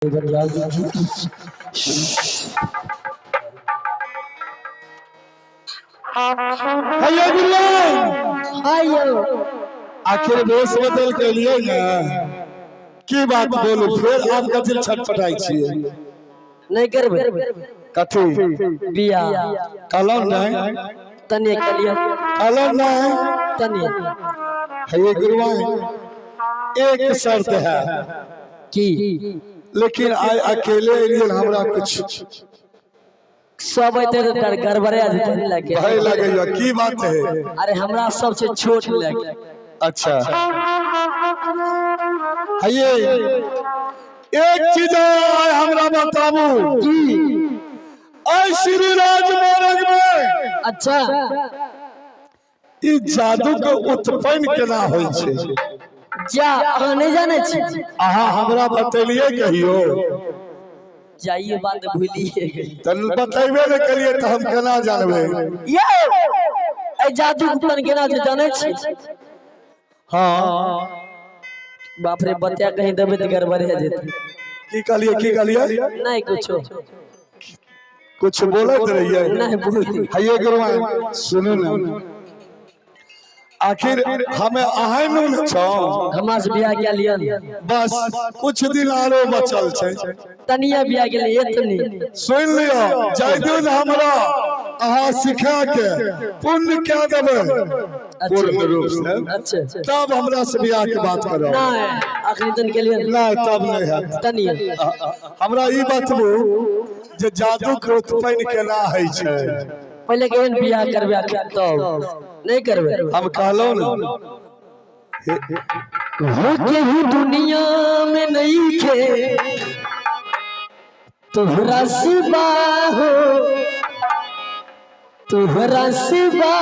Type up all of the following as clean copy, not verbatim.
Hello गुरुआइन। आइयो। आखिर वेश बदल के लिए ने की बात बोलू, फेर आब कथी छटपटाइ छियै? नहीं करबे। कथी? बियाह। कहलहुँ नहि। तनिए कलियो। कहलहुँ नहि। तनिए। हे गुरुआइन, एक शर्त है। की? लेकिन आइ अकेले एलियै, हमरा कुछ सब अइते तऽ डर गड़बड़े जेतै ने लगे। भय लगैया। की बात है? अरे, हमरा सबसे छोट लगे। अच्छा, हये, एक चीज आइ हमरा बताबू। की? आइ श्री राज मार्ग में ई जादू के उत्पन्न केना होइ छै? जा, अहाँ नहीं जानै छी? अहाँ हमरा बतेलियै कहियो? जाइए, बात भूलिए गेली। तऽ बतेबे नहि केलियै तऽ हम केना जानबै? ये एहि जादू के उत्पन्न केना छै, जानै छी? हाँ। बाप रे, बतिया कहीं देबै तऽ गड़बड़े जेतै। की कहलियै, की कहलियै? नहीं कुछो। कुछ बोलैत रहियै। नहीं, बोली। हइये गुरुआइन, सुनू ने, आखिर हमें अहाँ नु छौ। हमरा से बियाह कए लिअ ने। बस कुछ दिन आरो बचल छै। तनिया बियाह के लिए एतनी। सुनि लियौ, जाहि दिन हमरा अहाँ सिखा के पुण्य कए देबै पूर्ण रूप से, तब हमरा से बियाह के बात करब। नहीं, अखनी तन के लिए। नहि, तब नहि हैत। तनिया। हमरा ई बतबू जे जादू के उत्पन्न केना होइ छै? पहिले केहन बियाह करबै अखन, तब नहीं करबै। हम कहलहुँ ने। हो केहू दुनिया में नहीं खे तोहरा सिवा हो, तोहरा सिवा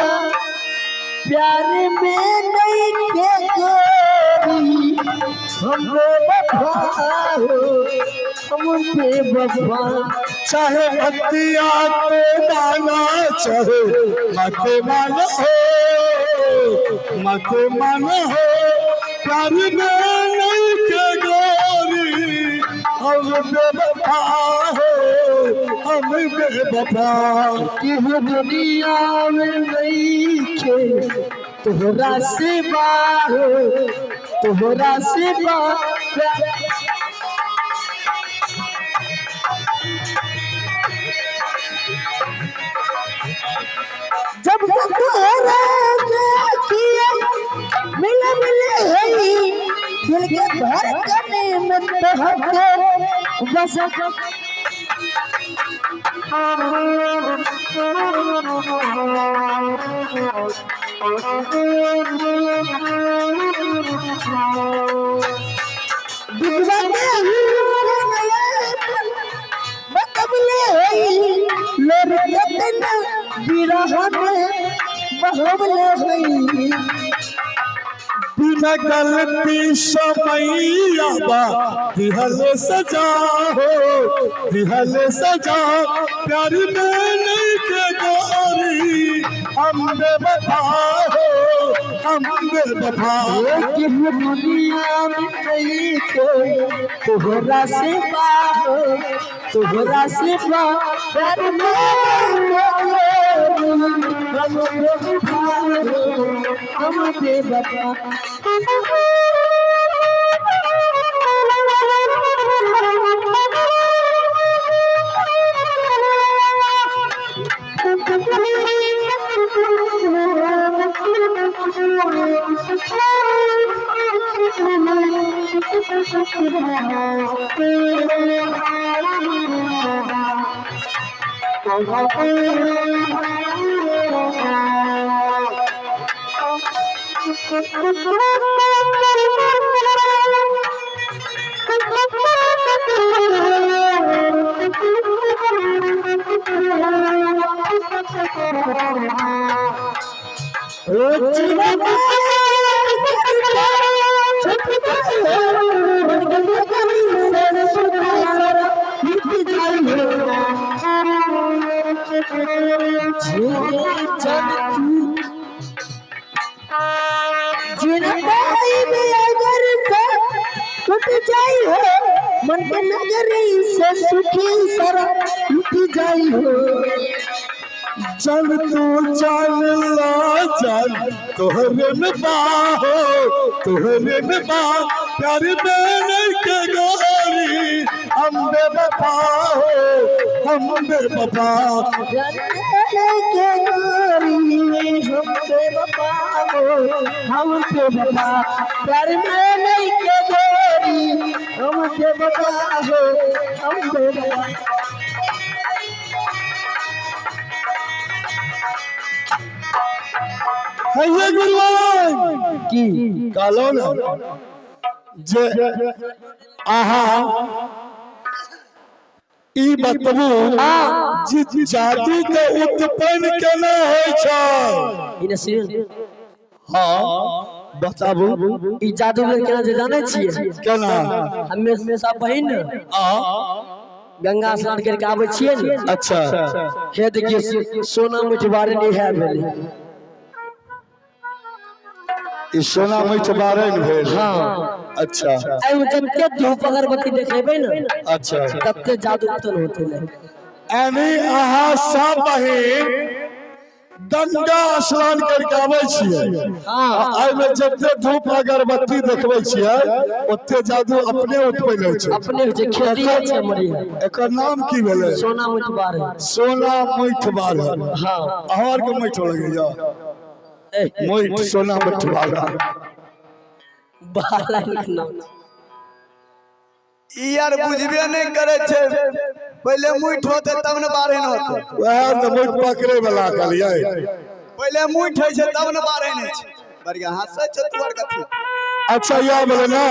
प्यार में नहीं खे गोरी, हम बेवफा हो, हम बेवफा। चाहे भक्तिया तो माना, चाहे मत मानो हो, मत मानो हो, प्यार में नहीं के गोरी, हम बेवफा हो, हम बेवफा। केहू दुनिया में नहीं खे तोहरा सिवा हो, तोहरा सिवा प्यार। जब तक तोहरा देखिए मिल मिल है दिल के धड़कन में तोहके बस। दुखवा के बतबले है लोर केतना बिरह में बहबले है। बिना गलती समैया बा दिहल सजा हो, दिहल सजा, प्यार में नहीं के गोरी, हम बेवफा हो, हम बेवफा। केहू दुनिया में नहीं कोई तोहरा सिवा हो, तोहरा सिवा प्यार में हम बेवफा हो, हम बेवफा। जिंदगी में अगर सब टूट जाई हो, मन के नगरी से सुखी सारा लुट जाई हो। जन तू जान ला जान तोहरे में बाहो, तोहरे में बा प्यार में नहीं के गोरी, हम बेवफा हो, हम बेवफा। के गोरी हम बेवफा हो, हम बेवफा, प्यार में नहीं के गोरी हम बेवफा हो, हम बेवफा। है ये गुरुवान की कहलो ना जे आहा ई बतबू जे जादू के उत्पन्न केना होइ छै। ई नसीर हाँ बताबू। ई जादूगर केना जे जानै छियै? केना? हमे सब बहिन आ गंगा स्नान करके आबै छियै ने। अच्छा। हे देखियौ सोना मिठबारे नहीं है भेलै। ई सोना मिठ बारन भेल। हाँ। अच्छा। एहिमे जते धूप अगरबत्ती देखेबै ने, अच्छा, तते जादू उत्पन्न होते ने। एनी अहाँ सब बहिन गंगा स्नान करके आबै छियै। हाँ। एहिमे जते धूप अगरबत्ती देखबै छियै ओते जादू अपने उत्पन्न होइ छै। अपने होइ छै, खेती होइ छै हमर यहाँ। एकर नाम की भेलै? सोना मिठबारे। सोना मिठ बारन। हाँ। अहाँ आरके मिठ लगैया? मिठ सोना मिठ बारन। बाला के नाम ई यार बुझबे नहि करै छै, पहिले मुठ होते तब ने बारहन होते। वएह तऽ मुठ पकड़े वाला कहलियै। पहिले मुठ होइ छै तब ने बारहन होइ छै। बढ़िया हंसै छै तू आर कथी। अच्छा यह बोले ना,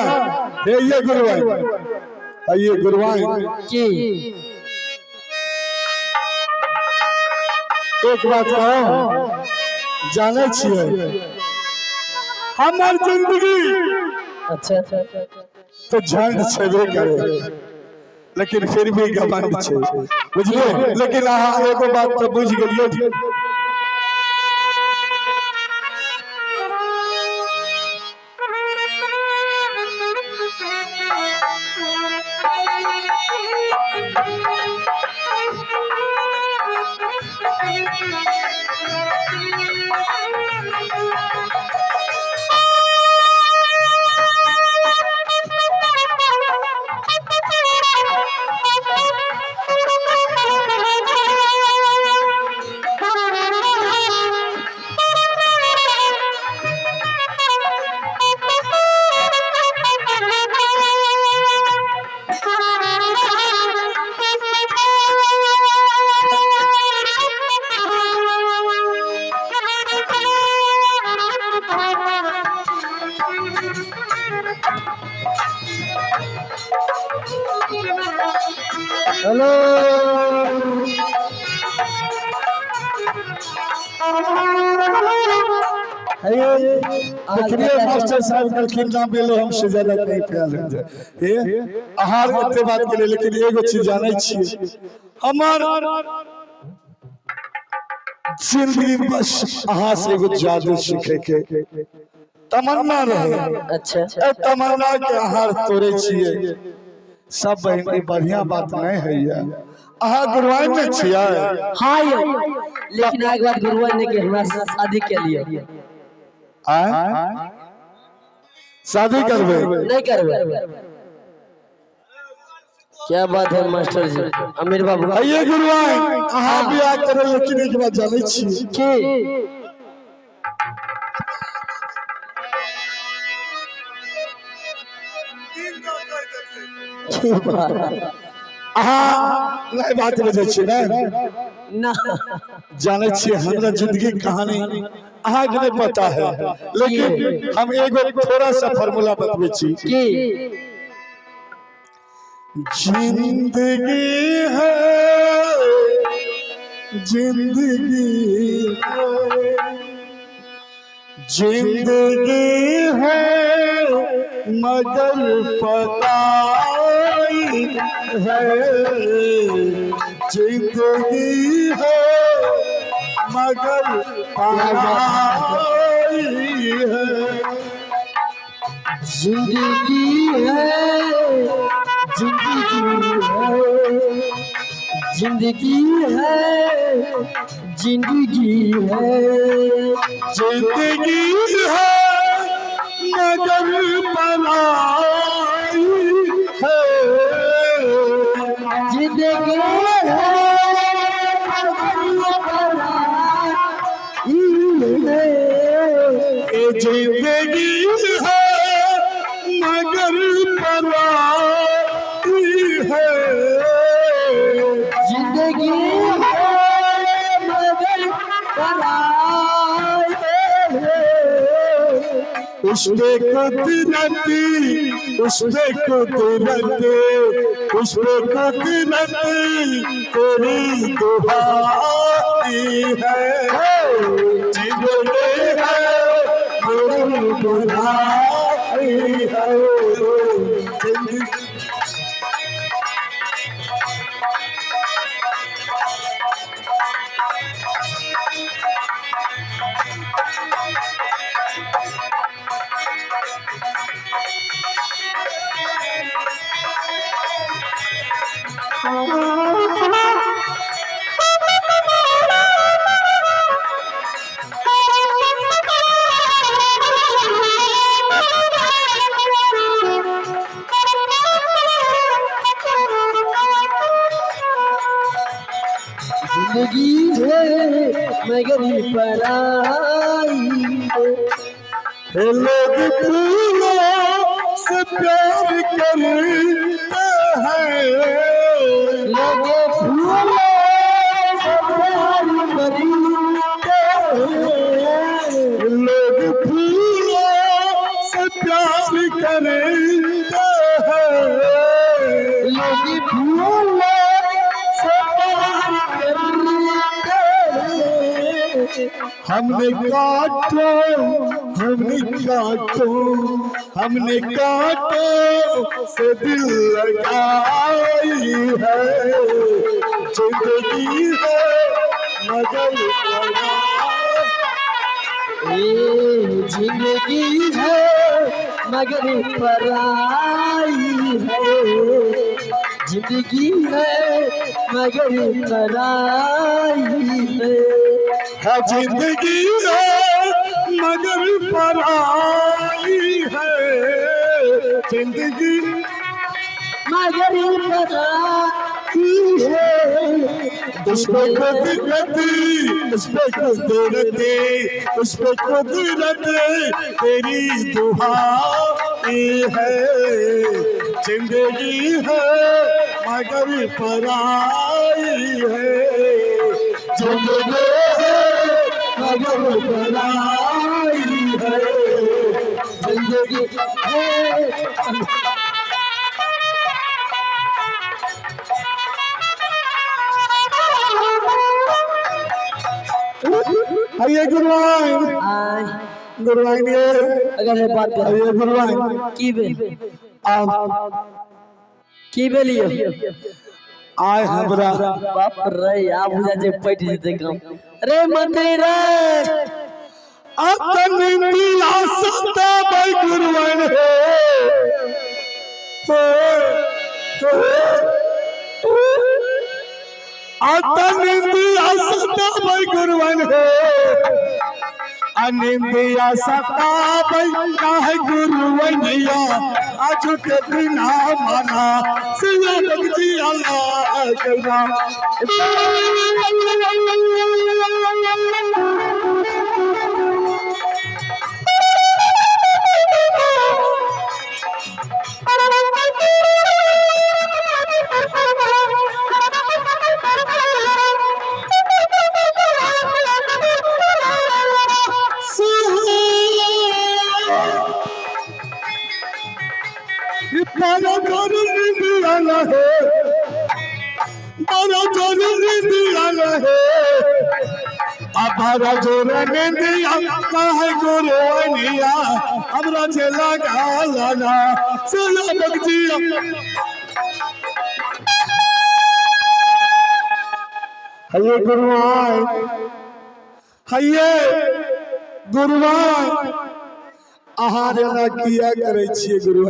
हे ये गुरुवाई, ये गुरुवाई की एक बात कहो, जानै छियै हमर जिंदगी अच्छा तो झंड छेबे करे, लेकिन फिर भी घमंड छै, बुझलियै? लेकिन अहाँ एगो बात तो बुझि गेलियै। हेलो देखलियै मास्टर साहब कहलखिन नाम गेलो हमसे ज्यादा कहीं प्यार हो जाए। हे अहाँ एते बात के लिए, लेकिन एगो चीज जानै छियै, हमर जिंदगी बस अहाँ से एगो जादू सीखे के तमन्ना रहे। अच्छा। ए तमन्ना के अहाँ तोड़े छियै सब बहिन, ई बढ़िया बात नहीं है। अहाँ गुरुआइन में छियै? हाँ यौ, लेकिन एक बात गुरुआ ने के हमरा से शादी के लिए। आय शादी करबै? नहीं करबै। क्या बात है मास्टर जी, अमीर बाबू। आइए गुरुआइन, अहाँ बियाह करै, लेकिन एक बात जानै छियै की? की बात? अहाँ नहीं बात बुझै छियै ने? ना। जानै छियै हमरा जिंदगी के कहानी अहाँके नहीं पता है, लेकिन हम एगो थोड़ा सा फार्मूला बतबै छी। की? जिंदगी है, जिंदगी है, जिंदगी है मगर पता है, जिंदगी है मगर पराई है। जिंदगी है, जिंदगी है, जिंदगी है, जिंदगी है, जिंदगी है मगर पराई है। जिंदगी है मगर पराई है। ये जिंदगी है मगर पराई है। जिंदगी है मगर पराई है। उस पे कुदरती, उस पे कुदरती, उस पे कुदरती तेरी दुहाई है। जिंदगी है मगर पराई है। जिंदगी जिंदगी है मगर पराई है। लोग फूलों से प्यार करते हैं। लोग फूलों से प्यार करते हैं। लोग फूलों से प्यार करते हैं। लोग फूलों से प्यार करते हैं। हमने काटो, हमने काटो, हमने काटो से दिल लगाई है। जिंदगी है मगर ए जिंदगी है मगर पराई है। जिंदगी है मगर पराई है। है जिंदगी है मगर पराई है। जिंदगी मगर पराई है। उस पे कुदरती, उस पे कुदरती, उस पे कुदरती तेरी दुहाई है। जिंदगी है मगर पराई है। जिंदगी है मगर पराई है। जिंदगी है। आइए गुरुवाइन, आय गुरुवाइन ये, अगर ये बात कर आइए गुरुवाइन। की भेल, आप की भेल यो? आय हमरा बाप रे, आब बुझा जे पटि जेतै काम। रे मंत्री रे, अतन दिया सताबै गुरुवाइन हे। अतन दिया सताबै गुरुवाइन हे। अनिंदिया सताबै काहे गुरुवनिया, आज के बिना माना सिया बगजी अल्लाह करना। बड़ा जोर निंदिया है, बड़ा जोर निंदिया है, बड़ा जोर निंदिया काहे गुरुवनिया, हमरा जे लगा लाना सिया बगजिया। हये गुरुवाइन, हये गुरुवाइन, अहाँ एना किया करै छियै गुरु?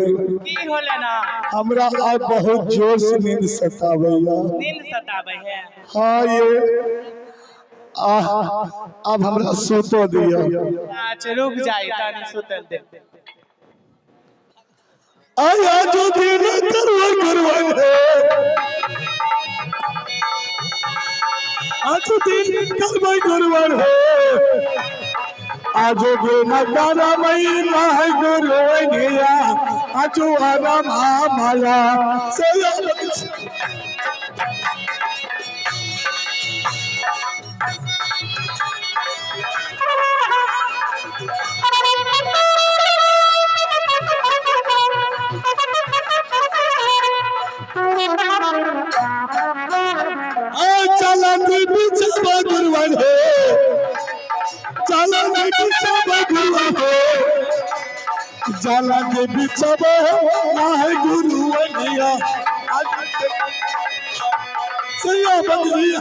की होले ना? हमरा आइ बहुत जोर से नींद सताबैया। नींद सताबै है? हाँ, ये आह, अब हमरा सुतो दिया। अच्छा, रुक जाई तनी, सुतल दे। आया जो दिन करवा करवा है, आज दिन करवा करवा है, आजो दिन करमई है गुरुनिया, आजो आराम माया से। चलन बिछावा गुरुवन हो, चलन बिछावा गुरुवन हो, चलन बिछावा ना गुरुवनिया सैया बंदिया।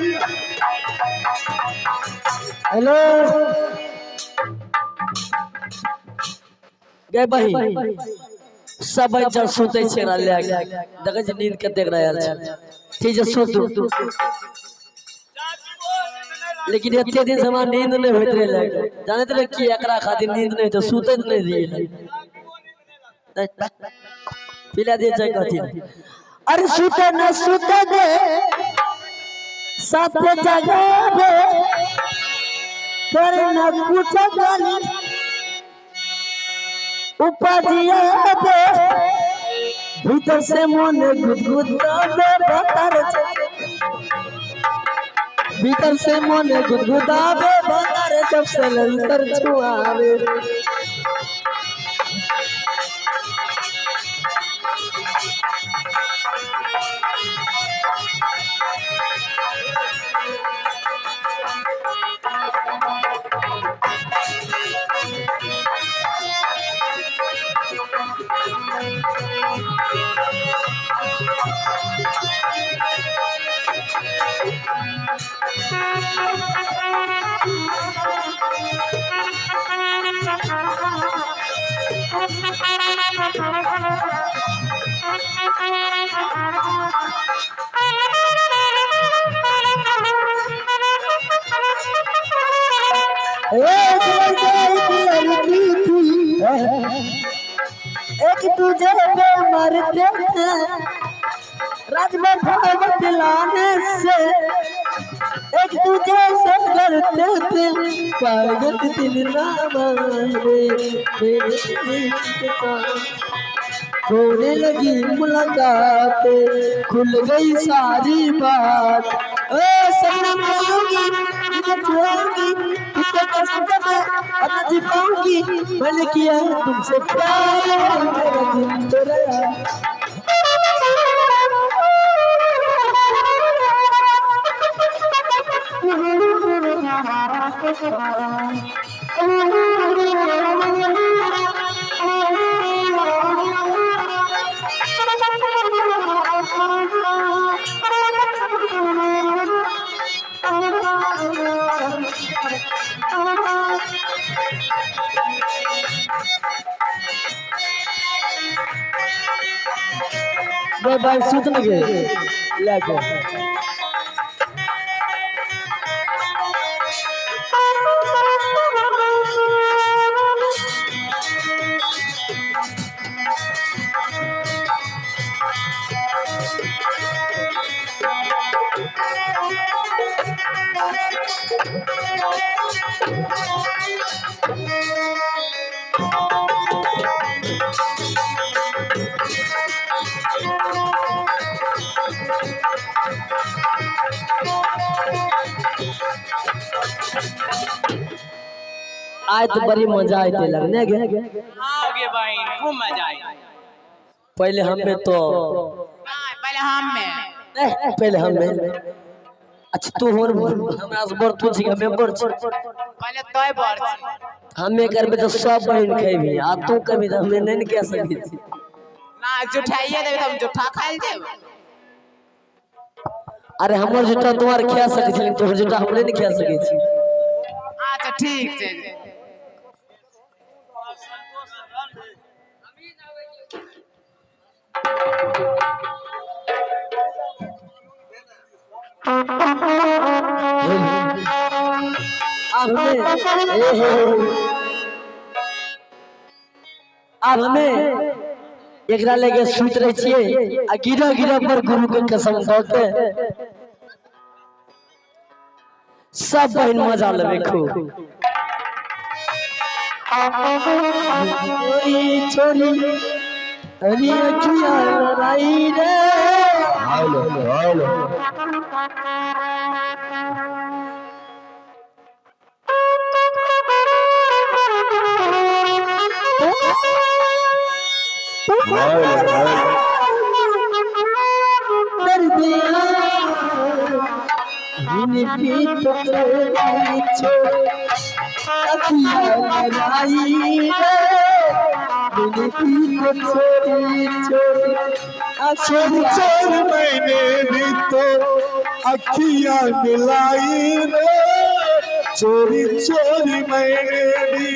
हेलो गे बहिन, सब बच्चा सुतै छै, एकरा लए के देखै छै नींद कतेक आयल छै। ठीक छै, सुतू। लेकिन एते दिन से हमरा नींद नहि होइत रहै लए, जानैत रहे कि एकरा खातिर नींद नहि होइत, सुतैत नहि रहियै। पिला दे छै कथी। अरे सुते न सुते दे, साथ जगावे, करे न कुछ गाली उपाधिया दे, भीतर से मन गुदगुदावे भतर, भीतर से मन गुदगुदावे भतर, जब से लंतर छुआवे। एक लड़की थी, एक दूजे पे मरते थे, राजभर बतलाने से एक दूजे से डरते थे, पागल दिल ना मारे मेरे होने लगी मुलाकात, खुल गई सारी बात। ओ सपना में आऊंगी, तुझे छुआऊंगी, तुझसे कसम मैं अपना जी पाऊंगी, मैंने किया है तुमसे प्यार, मेरा दिल तो रहा। बाय बाय, सुत लगे लेके। आय तो बड़ी मजा आते लगने गे। हाँ गे बहिन, खूब मजा आई। पहले हमें तो पहले हम में। नहीं, पहले हमें। अच्छा, तू होर हमरा से बड़ तू छी, हमें बड़ छी। पहले तोय बड़ छी। हमें करबे तो सब बहिन खेबी, आ तू कभी तो हमें नहीं कह सकै छी। ना जुठाइए देबे त हम जुठा खाइल जेब। अरे हमर जूता तुम्हार खा सकै छी, लेकिन तोहर जूता हम नहीं खा सकै छी। अच्छा, ठीक छै। आब हमें ए हे आब हमें एकरा लेके सुति रहे छियै आ गिरह गिरह पर गुरु के कसम दऽ के सब बहिन मजा लेबै खूब। छोरी छोरी अरे अखिया लड़ाई रे। कर दिया तो छोरी छोरी अखिया लड़ाई रे। तो छोरी छोरी चोर चोर मैंने भी तो अखियां मिलाई रे। चोरी चोरी मैंने भी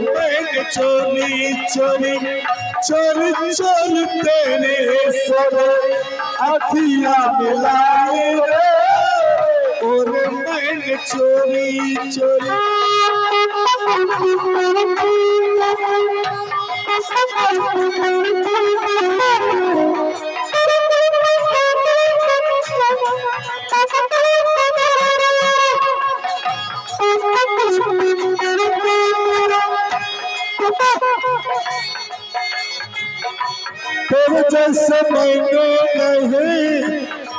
मैंने चोरी चोरी चोरी चोरी तेरे सर अखियां मिलाई रे। और मैंने चोरी चोरी तेरे जैसे मैंने नहीं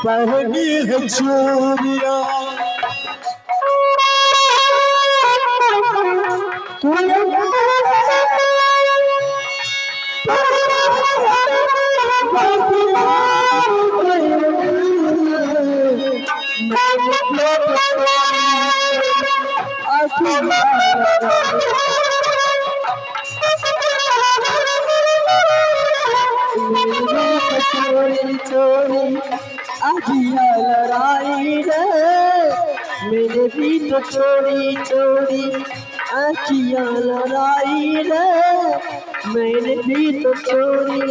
पहनी है चूड़ियां। चोरी चोरी अखियां लड़ाई रे। मेरे भी तो चोरी चोरी अखियां लड़ाई रे। मैंने भी तो चोरी।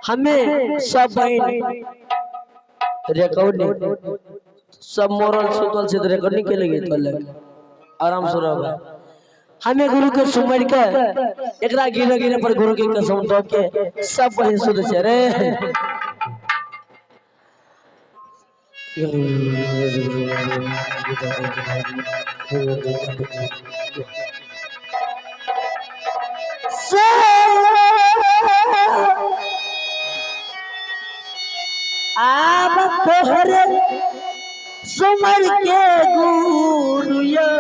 हमें सब बहन रिकॉर्डिंग सब मोरल सुतल से रिकॉर्डिंग के लिए तो आराम से रह। हमें गुरु के सुमर के एकरा गिरे गिरे पर गुरु के कसम दऽ के सब बहन सुतै छै रे। आब तोहरे सुमर के गुरु यो,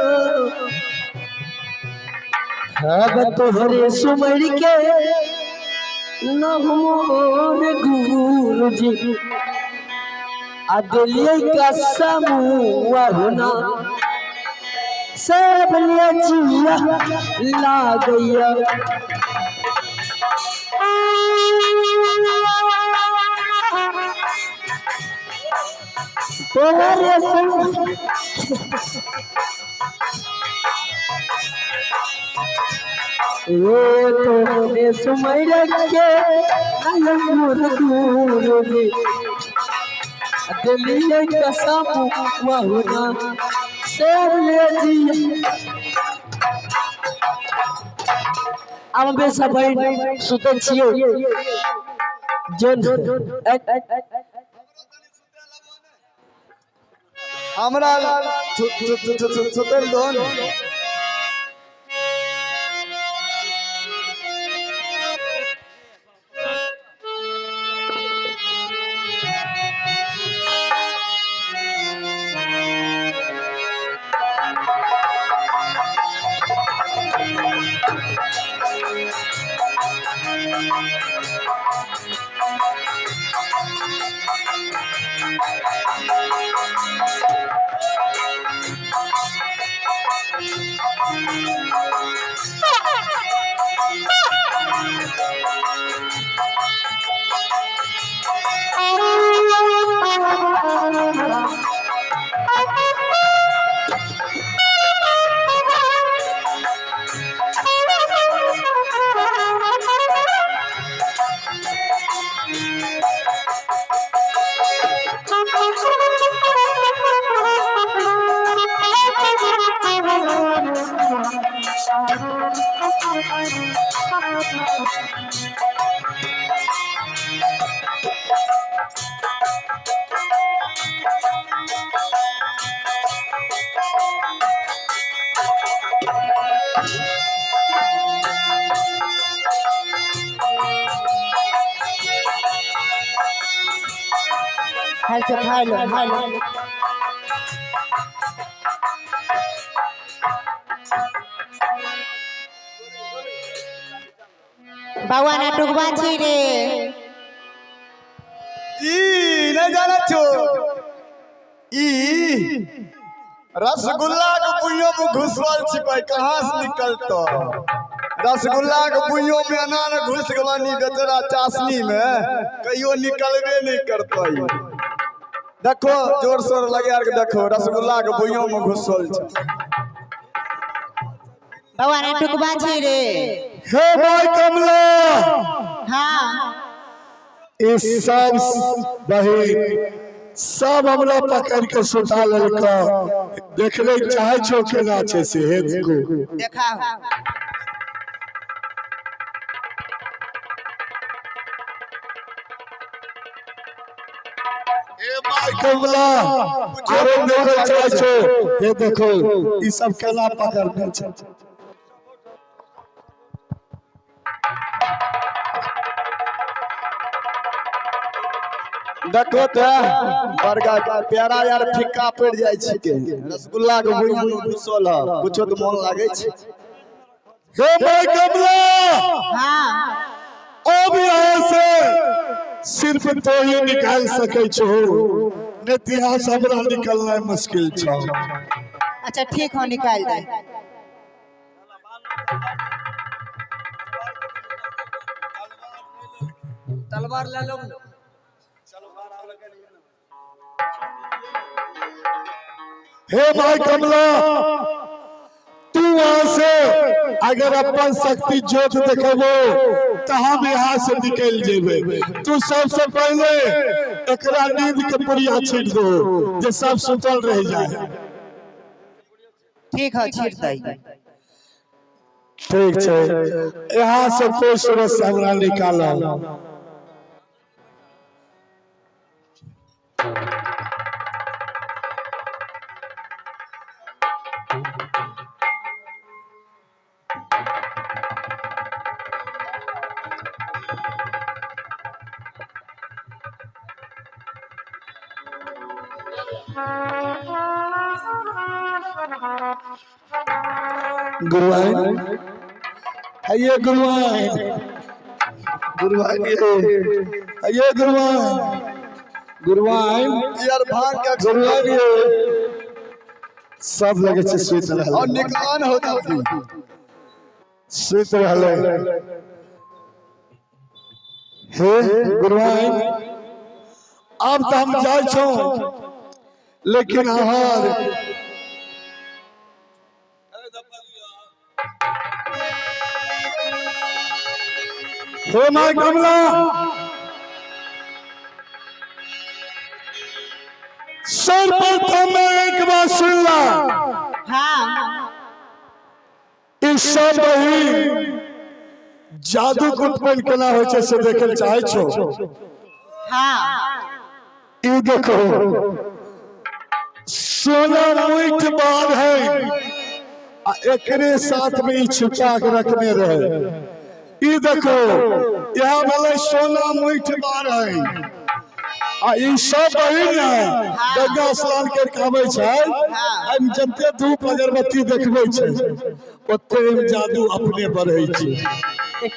अब तोहरे सुमर के नमोर गुरु जी। आ दिलियै कसम होना सब लिए जिया लागैया। तोहरे ये तोहरे सुमर के नमोर गुरु जी। दिलियै कसम वहुना सब ले जिया। आब हमे सब बहिन सुतै छियै जोन हमरा सुतल दोन। हाल से खाय लो, खाय लो। बौआ ना टुकबा छी रे। ई नहीं जाने छो, ई रसगुल्ला के बुइयो में घुसल छिपै, कहाँ से निकलतो? रसगुल्ला के बुइयो में एना ने घुस गेलो नी बेचारा चाशनी में, कहियो निकलबे नहीं करतो। देखो जोर शोर लगे के देखो, रसगुल्ला के बुइयो में घुसल छै। बौआ ना टुकबा छी रे। हे भाई कमला, हाँ ई सब बहिन सब हमरा पकड़ के सुता लेलक। देखले चाहे छो केना छै से, हे देखो देखा। हे भाई कमला, आरो देखल चाहे छो, हे देखो ई सब केना पकड़ने छै। देखो ते बड़का प्यारा यार फिक्का पड़ जाय छिके, रसगुल्ला के बुइया में घुसल ह, कुछो तो मन लागे छै। हे भाई कमला, हाँ अब यहाँ से सिर्फ तो ही निकाल सके छो, नहीं तो यहाँ से हमरा निकलना मुश्किल छो। अच्छा ठीक हो, निकाल दे। तलवार ले लो। हे भाई कमला, तू वहां से अगर अपन शक्ति जोत देखेबो तो हम यहाँ से निकल जेबे। तू सबसे पहले एकरा नींद के पुड़िया छीट दो जे सब सुतल रह जाए। ठीक हो, छीट दे। ठीक छै, यहाँ से कोई सूरत से हमरा निकाल। गुरुआइन ये गुरुआइन, गुरुआइन ये गुरुआइन, गुरुआइन यार भांग के गुरुआइन ये सब लगे छै सुति रहलै और निकलान हो जल्दी, सुति रहलै। हे गुरुआइन, अब तो हम जाइ छौ, लेकिन अहाँ हे my कमला, सर्वप्रथम एक बात सुन ला। हाँ ई सब बहिन जादू के उत्पन्न केना होइ छै से देखे चाहे छो। हाँ ई देखो सोना मुठ बार है आ एकरे साथ में ई छिपा के रखने रहे। ई देखो यहाँ भेलै सोना मुठ बार है आ ई सब बहिन ने गंगा स्नान करके आबै छै, एहिमे जते धूप अगरबत्ती देखबै छै ओते एहिमे जादू अपने बढ़ै छै।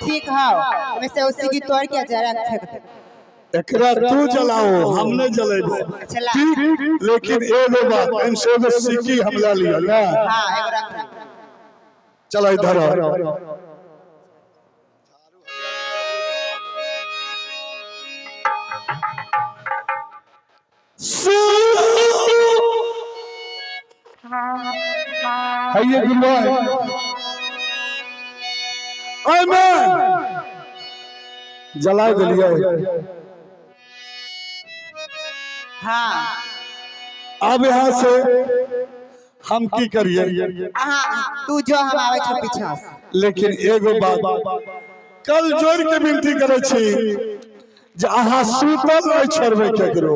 ठीक हो, वैसे उसी की तोड़ के जरा फेंक दे। एकरा तू जलाओ, हम नहीं जलेबो। ठीक, लेकिन एगो बात, एहिमे से एगो सिक्की हम लऽ लिअ ने। हाँ एगो रख। चलो इधर आओ। है गुरुआइन, एहिमे जला देलियै। हाँ अब यहाँ से हम की करिए? तू जो हम आवे छो पीछा से। लेकिन एगो बात कल जोड़ के विनती करे छी जे अहाँ सुतल नहीं छोड़बै केकरो,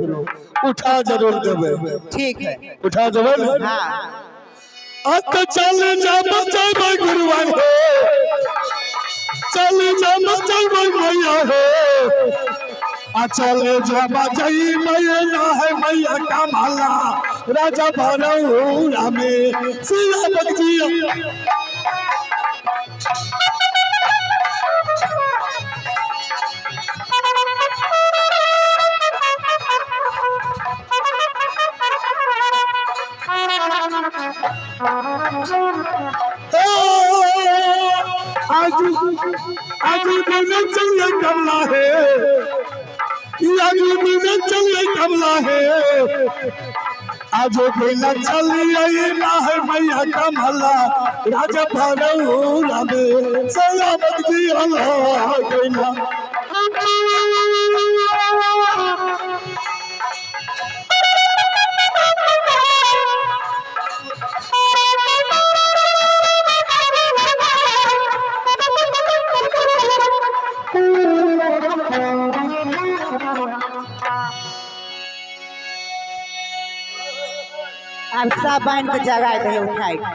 उठा जरूर देबै। ठीक है, उठा देबै ने? हाँ अब तो चल जा बचैबै गुरुआइन हो, चल जा बचैबै मैया हो। आ चले जब जई मैया है मैया कमला राजा भरौरा में सिया बगजी। आज आज दिन चलिए कमला है, आज दिन चलिए कमला है, आज दिन चलिए ना है मैया कमला राजा भरौरा में सया बगजी अल्लाह गइला। अब सब बांध के जगाए दे उठाई के।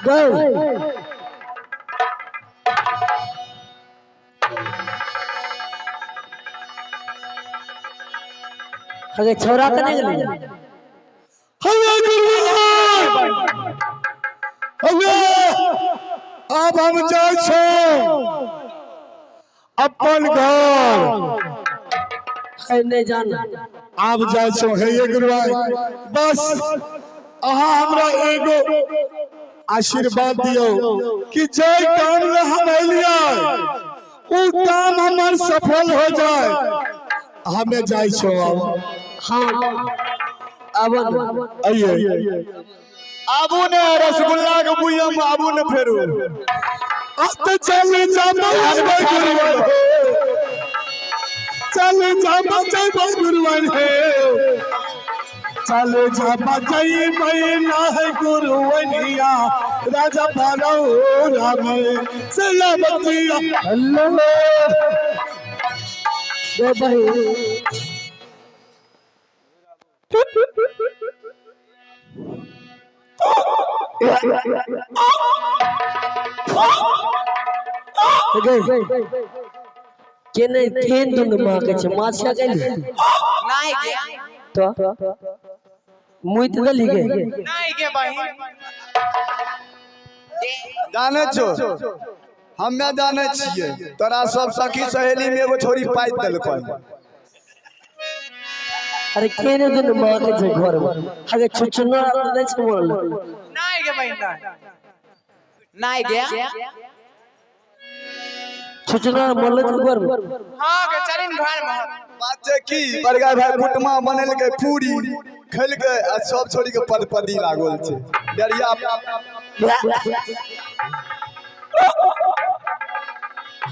गए अगे छौरा कने गेलै? हले गुरुवर, हले अब हम जाइ छो अपन घर। है नहीं जान आब जाइ छो हे ये गुरुवर, बस अहाँ हमरा एगो आशीर्वाद दियौ कि जे काम ले हम एलियै उ काम हमर सफल हो जाए। हमें जाइ छो अब। हाँ अब आइए आबू ने रसगुल्ला के बुइया में आबू ने फेरू। अब तो चल जा गुरुवर, चल जा बचाई गुरुवर हे, चल जा बचाई मैना है गुरुवनिया राजा भरौरा में सया बचिया। हेलो गे बहिन गे केने केन दुनु माँ के छै माछ खा गेली नहीं गे। तो मुइत देली गे? नहीं गे बहिन। जाने छो हमे जाने छियै तोरा सब सखी सहेली में एगो छोरी पाइ देलकै। अरे केने दुनु माँ के छै घर में अगे छुछुना नहीं छै मोरल? नहीं गे बहिन नहीं गे। छुछुना मोरल छै घर में? हां गे चलिन घर में। बात छै की बड़का भाई कुटमा बनेलकै पूरी खेलकै आ सब छोरी के पदपदी लागल छै डरिया।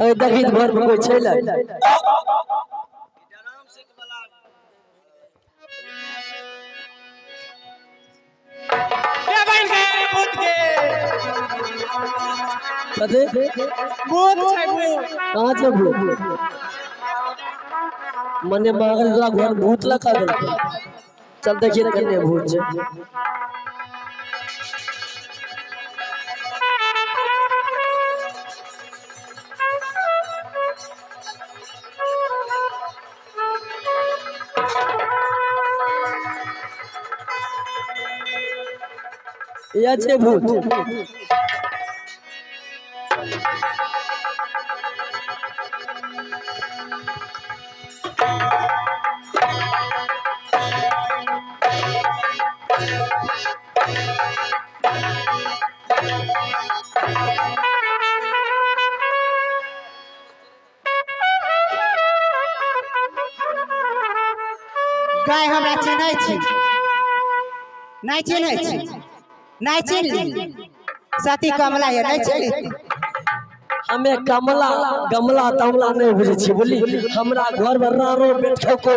अरे देखी घर में कोई छै ला? गे बहिन गे भूत गे। कथी भूत छै भूत। कहाँ छै भूत? मने मांगल तोरा घर भूत लगा देलकै। चल देखिए कन्ने भूत छै। या छै भूत। गाय हमरा चिन्है छी? नहीं चिन्है छी? नहीं चिन्हली? सती कमला ये नहीं चिन्हली? हमें कमला गमला तमला नहीं बुझे छी बोली। हमरा घर में रारो बैठो को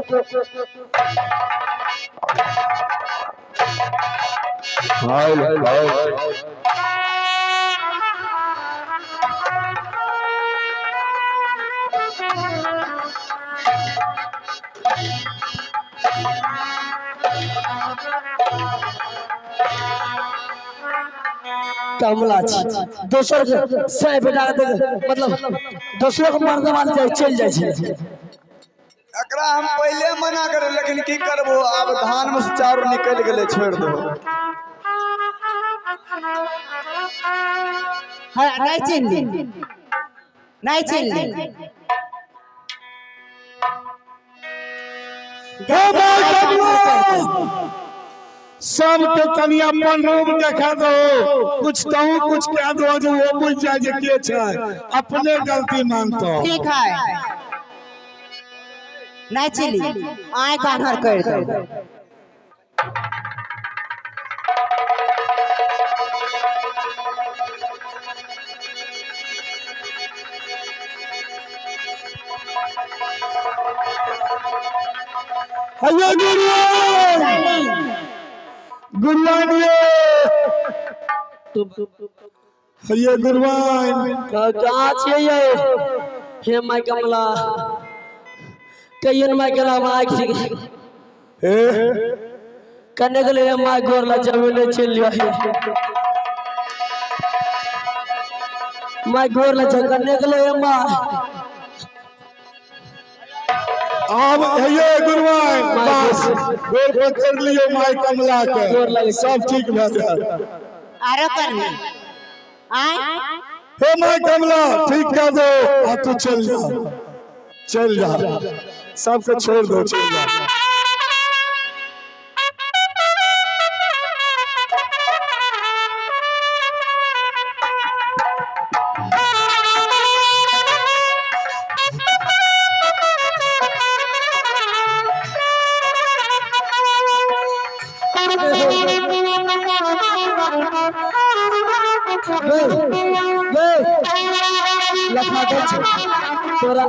कमला छी दोसर के सै बेटा के देख, मतलब दोसरो के मर्द मार जाय चलि जाइ छै। एकरा हम पहिले मना करे, लेकिन की करबो, आब धान में से चाउर निकलि गेलै, छोड़ि दहो। हाँ, नहीं चिन्हली, नहीं चिन्हली। हे भाई कमला, सबके तनी अपन रूप देखा दो, कुछ तहु कुछ कह दो जो वो बुझ जाए जे के छै, अपने गलती मानतो। ठीक है, नहीं चिन्हली, आँख आन्हर कर दो। हैया गुरुआन, गुरुआन ये, हैया गुरुआन। कहाँ छियै यौ? हे my Kamla, कहियो ने my Kamla आँखि हे कने गेलै हे my गोर ला जमीन नहि चलि लिअ। हे my गोर ला कने गेलै हे my. आब हैया गुरुआन, बस गोर पकड़ लियो my कमला के, सब ठीक भए जायत। आरो करनी आय। हे my कमला, ठीक कर दो आ तू चल जा, चल जा, सबके छोड़ दो, चल जा। गै गै लखा दै छै तोरा।